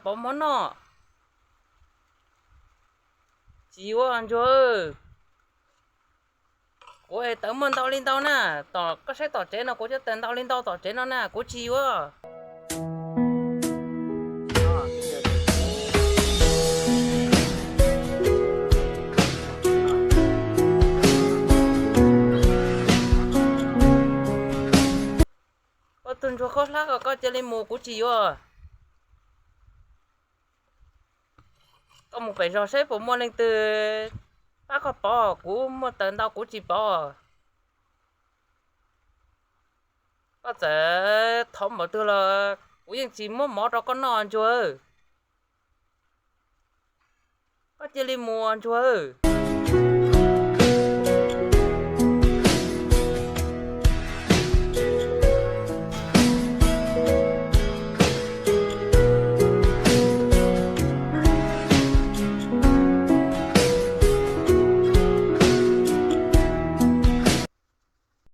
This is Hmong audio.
pov mov noj. Tsis yuav Ntsuag, kuv es tawv muaj ntau li ntau na, tom koj saib tom tsev no kuv cov tawv ntau li ntau tom tsev no na, kuv tsis yuav. Koj tus Ntsuag khaub hlab ko, koj cia li mus, kuv tsis yuav. Koj mus pem zos saib puas muaj leej twg pab koj pov, kuv muaj tawv ntau kuv tsis pov. Koj txawm thov npaum twg los kuv yeej tsis muab mov rau koj noj Ntsuag. Koj cia li mus Ntsuag.